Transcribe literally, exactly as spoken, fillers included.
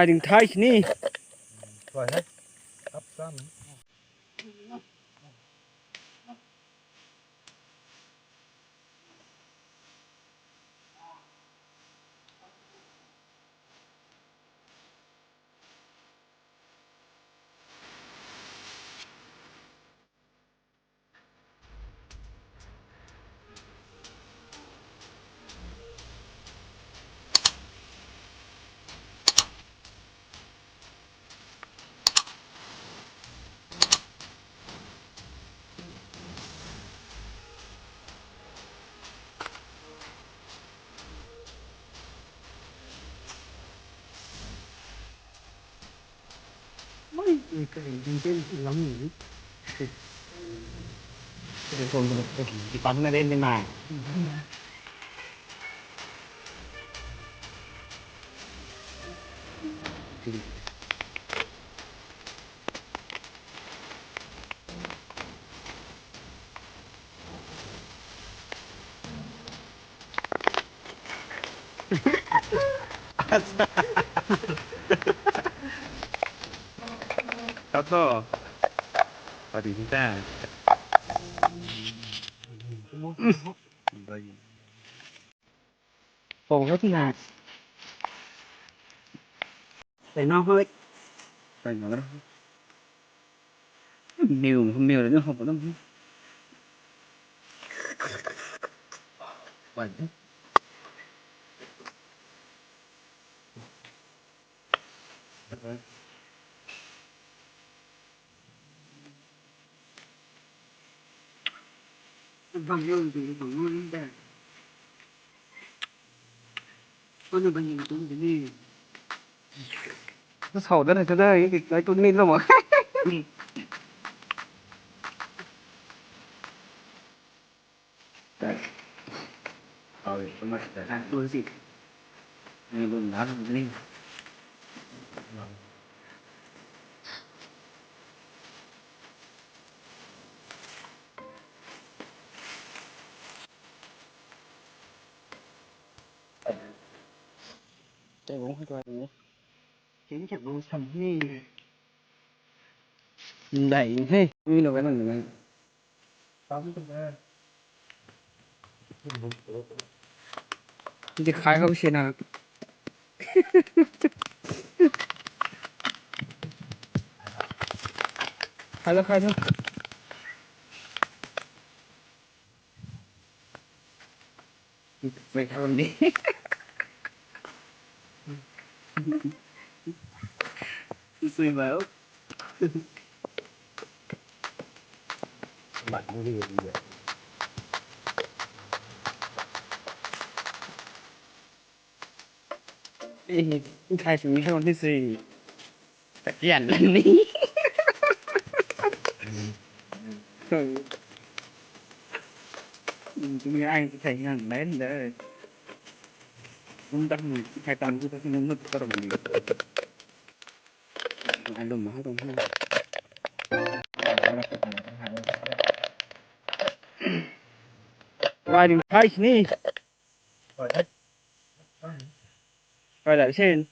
Ring thai sini. Tuai hei. Ap sam. Tato. Pari ta. Pong ka tina. Tei na hoi. Tei na. Miu, miu le hop dam. Wan. Bang yau tu bang yau ni da. Kau na bang yau tu ni. Kau sau da na sa da, ai tu ni lo ma. Ndai he, mi lo ka nang nang. Dikhai khou si na. Khai lo, khai lo. Wait, how many? Sui vào. Bạn không đi thì đi vậy. Ê, khai sui không đi sui. Tao kian lăn ni. Tui ai thei ngang mei de. Kum ta khai tan ku ta nung nut ta rong ni. Ai lum ha rong ha. Wai ding khai sini. Wai da sin.